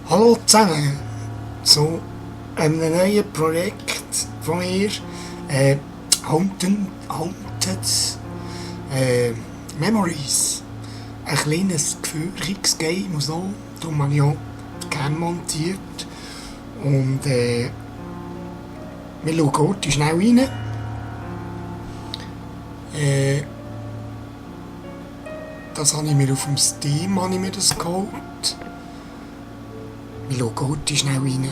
Hallo zusammen zu einem neuen Projekt von mir, Haunted Memories. Ein kleines Gefühlsgame und so, darum habe ich auch die Cam montiert. Und wir schauen heute schnell rein. Das habe ich mir auf dem Steam geholt. Wir schauen heute schnell rein.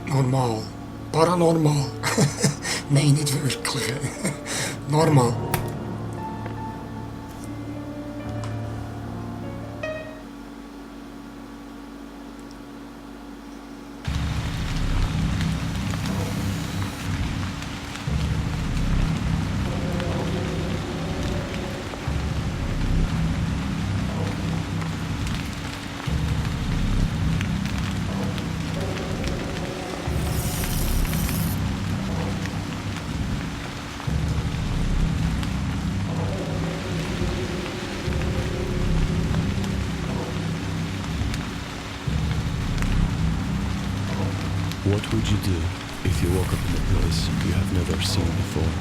Normal. Paranormal. Nein, nicht wirklich. Normal. What would you do if you woke up in a place you have never seen before?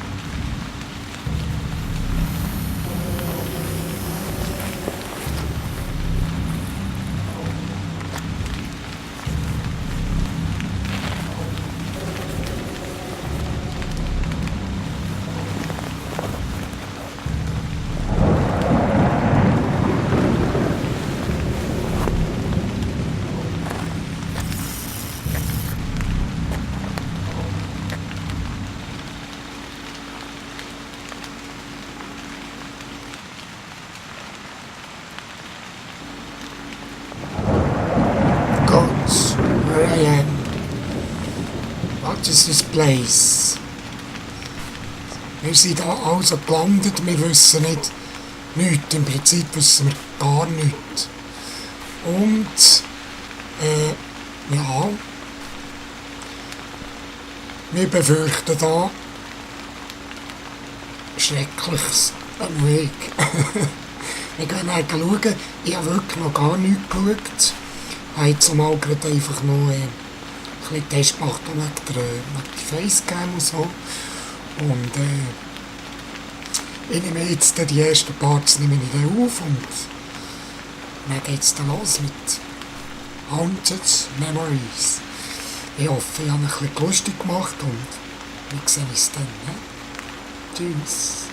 Where I am. What is this place? Wir sind hier also gelandet, wir wissen nichts. Im Prinzip wissen wir gar nichts. Und, ja, wir befürchten da Schreckliches am Weg. Wir gehen mal schauen. Ich habe wirklich noch gar nichts geschaut. Ich habe jetzt mal gerade einfach noch ein bisschen Test gemacht mit der Facecam und so. Und ich nehme jetzt die ersten Parts nehme ich dann auf und dann geht es dann los mit Haunted Memories. Ich hoffe, ich habe ein bisschen lustig gemacht und wir sehen uns dann. Ne? Tschüss.